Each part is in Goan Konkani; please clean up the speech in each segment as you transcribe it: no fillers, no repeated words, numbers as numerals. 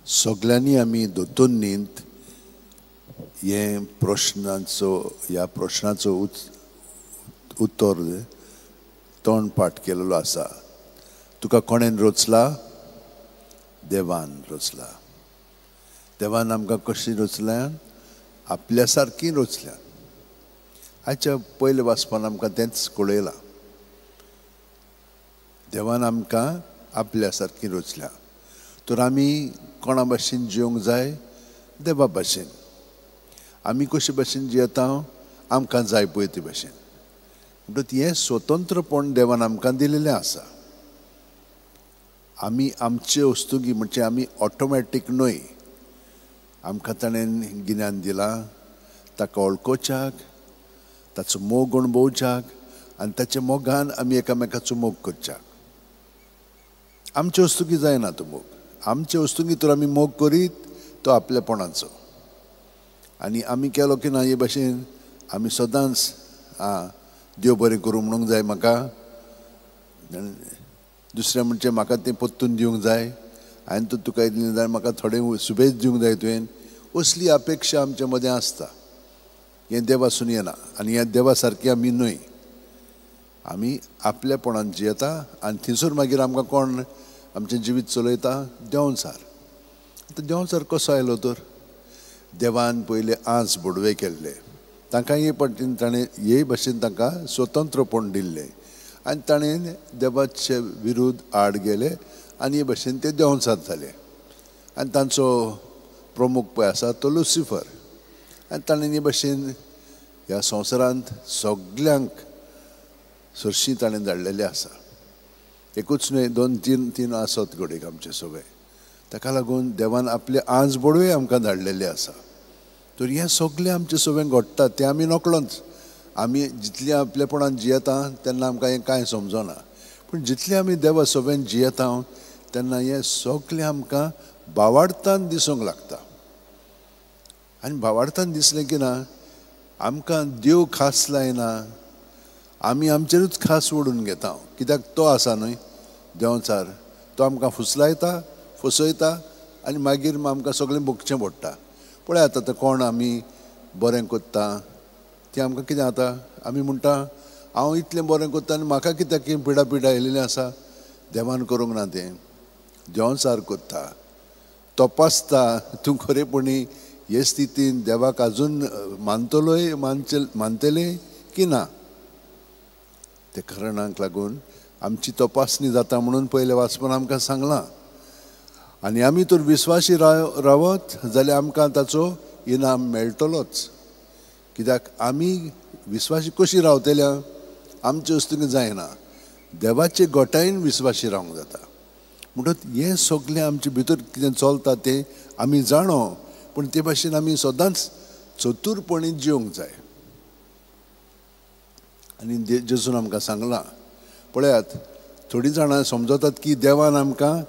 सगल्यांनी आमी दोतोन्नींत हे प्रश्नाचो ह्या प्रश्नाचो उत्तर तोंड पाठ केलेलो आसा. तुका कोणेन रचला? देवान रचला. देवान आमकां कशी रचल्या? आपल्या सारकी रचल्या. आयच्या पयल्या वाचपान आमकां तेंच कळयलां. देवान आमकां आपल्या सारकी रचल्या. तर आमी कोणा भाशेन जिवंक जाय? देवा भाशेन. आमी कशे भाशेन जियेता? आमकां जाय पळय ते भाशेन. म्हणटकच हें स्वतंत्रपण देवान आमकां दिलेलें आसा. आमी आमचे वस्तुगी म्हणजे आमी ऑटोमॅटीक न्हय. आमकां ताणें गिन्यान दिलां ताका वळखुच्याक, ताचो मोग अणभवच्याक आनी ताच्या मोगान आमी एकामेकाचो मोग करच्याक. आमचे वस्तुकी जायना तो मोग. आमचे वस्तुकी तर आमी मोग करीत तो आपलेपणाचो. आनी आमी केलो की ना हे भाशेन आमी सदांच आं देव बरें करूं म्हणूंक जाय म्हाका, दुसरें म्हणजे म्हाका तें परतून दिवंक जाय, हांवें तर तुका इतलें जाल्यार म्हाका थोडें शुभेच दिवंक जाय तुवें. असली अपेक्षा आमच्या मदें आसता. हें देवासून येना आनी ह्या देवा सारकें आमी न्हय. आमी आपलेपणान जियेता आनी थंयसर मागीर आमकां कोण आमचें जिवीत चलयता? देंवचार. आतां देंवचार कसो आयलो तर? देवान पयले आंस बोडवे केल्ले, तांकां हे पट्टीन ताणें हे भाशेन तांकां स्वतंत्रपण दिल्लें आनी ताणें देवाचे विरुद्ध आड गेले आनी हे भाशेन ते देंवचार जाले. आनी तांचो प्रमुख पळय आसा तो लुसिफर. आनी ताणें हे भाशेन ह्या संवसारांत सगल्यांक सरशी ताणें धाडलेलें आसा. एकूच न्हय, दोन तीन तीन आसत घडयेक आमचे सगळे. ताका लागून देवान आपले आंज बोडवे आमकां धाडलेले आसा. तर हें सगळें आमचें सगळें घडटा तें आमी नकळोच. आमी जितलें आपलेपणान जियेता तेन्ना आमकां हें कांय समजना, पूण जितलें आमी देवा सगळ्यान जियेता तेन्ना हें सगळें आमकां भावार्थान दिसूंक लागता. आनी भावार्थान दिसलें की ना आमकां देव खास लायना, आमी आमचेरूच खास ओडून घेता. कित्याक तो आसा न्हय देंवचार, तो आमकां फुसलायता, फसयता आनी मागीर आमकां सगळें भोगचें पडटा. पळयात आतां कोण आमी बरें करता तें आमकां कितें जाता? आमी म्हणटा हांव इतलें बरें करता आनी म्हाका कित्याक पिडा पिडा आयिल्लें आसा? देवान करूंक ना तें, देंवचार करता, तपासता. तूं खरेपणी हे स्थितीन देवाक आजून मानतलोय मानतलें की ना? ते कारणाक लागून आमची तपासणी जाता म्हणून पयले वाचपान आमकां सांगलां. आनी आमी तर विस्वासी रावत जाल्यार आमकां ताचो इनाम मेळटलोच. कित्याक आमी विस्वासी कशी रावतल्या? आमचे वस्तूंक जायना, देवाचे गोटायेन विस्वासी रावंक जाता. म्हणटकच हें सगळें आमचे भितर कितें चलता तें आमी जाणो, पूण ते भाशेन आमी सदांच चतुरपणी जिवंक जाय. आनी जेजून आमकां सांगलां, पळयात थोडीं जाणां समजतात की देवान आमकां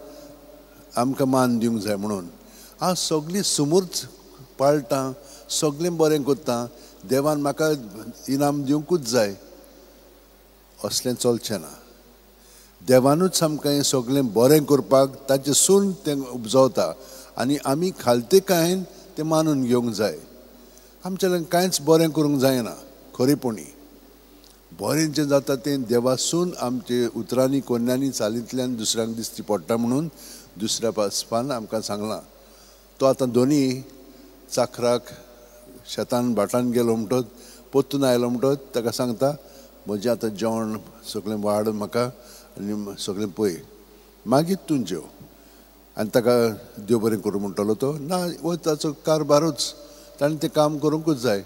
आमकां मान दिवंक जाय म्हणून. हांव सगळीं सुमूर्च पाळटां, सगळें बरें करता, देवान म्हाका इनाम दिवंकूच जाय, असलें चलचें ना. देवानूच आमकां हें सगळें बरें करपाक ताचें सून तें उपजवता आनी आमी खालतेकायेन तें मानून घेवंक जाय. आमच्यान कांयच बरें करूंक जायना. खरेपणी बरें जें जाता तें देवासून आमचे उतरांनी, कोन्यांनी, चालींतल्यान दुसऱ्यांक दिसती पडटा म्हणून दुसऱ्या पासपान आमकां सांगलां. तो आतां दोनी चाखराक शेतान भाटान गेलो म्हणटच परतून आयलो म्हणटच ताका सांगता म्हजें आतां जेवण सगळें वाड म्हाका आनी सगळें पळय, मागीर तूं जेव. आनी ताका देव बरें करूं म्हणटलो तो ना, हो ताचो कारभारूच, ताणें तें काम करूंकूच जाय.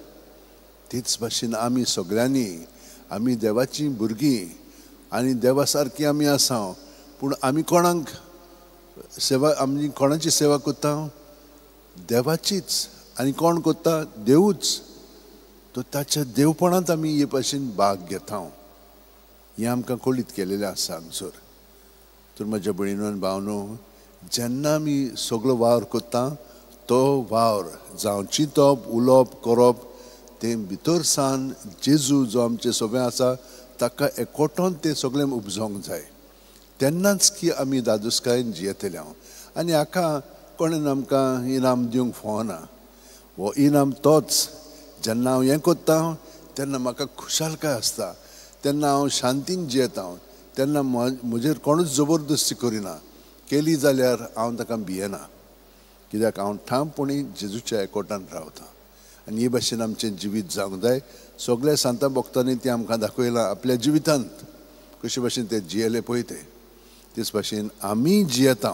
तेच भाशेन आमी सगळ्यांनी, आमी देवाचीं भुरगीं आनी देवा सारकीं आमी आसा, पूण आमी कोणाक सेवा, आमी कोणाची सेवा करता? देवाचीच. आनी कोण करता? देवूच. तो ताच्या देवपणांत आमी हे भाशेन भाग घेता. हें आमकां कळीत केलेलें आसा हांगसर. तर म्हज्या भयणीनो आनी भावनो, जेन्ना आमी सगळो वावर करता तो वावर जावं चिंतप, उलोवप, करप, तें भितर सान जेजू जो आमचें सगळें आसा ताका एकवटोन तें सगळें उपजोवंक जाय. तेन्नाच की आमी दादोसकायेन जियेतले. आनी हाका कोणेन आमकां इनाम दिवंक फावना. हो इनाम तोच, जेन्ना हांव हें करता तेन्ना म्हाका खुशालकाय आसता, तेन्ना हांव शांतीन जियेता, तेन्ना म्हजेर कोणूच जबरदस्ती करिना, केली जाल्यार हांव ताका भियेना, कित्याक हांव ठामपणी जेजूच्या एकवटान रावता. आनी हे भाशेन आमचें जिवीत जावंक जाय. सगळ्या सांता भक्तांनी तें आमकां दाखयलां आपल्या जिवितांत कशे भाशेन ते जियेले पळय ते, तेच भाशेन आमी जियेता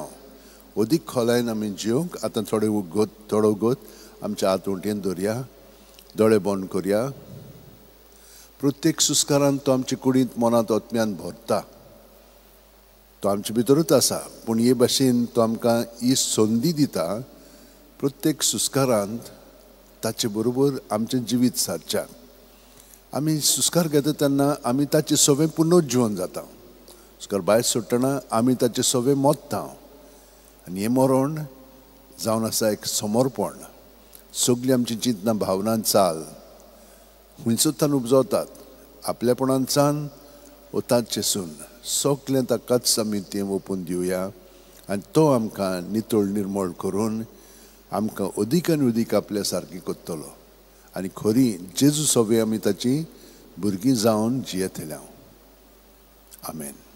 अदीक खोलायेन आमी जिवंक आतां थोडे उगत थोडो उगत आमच्या हात उंटयेन दवरया, दोळे बंद करया. प्रत्येक सुस्कारान तो आमचे कुडींत मनांत आत्म्यान भरता, तो आमचे भितरूच आसा, पूण हे भाशेन तो आमकां ही संदी दिता प्रत्येक सुस्कारांत ताचे बरोबर आमचें जिवीत सारच्याक. आमी सुस्कार घेता तेन्ना आमी ताचे सगळें पुनर्जिवन जाता, सुस्कार भायर सोडटना आमी ताचे सगळें मोत्ता, आनी हें मरण जावन आसा एक समर्पण. सगळीं आमची चिंतनां भावनां चाल हुंयसोतान उपजवतात, आपल्यापणांचान वो ताचेसून सगळें ताकाच आमी तें ओपून दिवया, आनी तो आमकां नितळ निर्मळ करून आमकां अदीक आनी अदीक आपल्या सारकी करतलो, आनी खरी जेजू सगळीं आमी ताची भुरगीं जावन जियेतले. आमेन.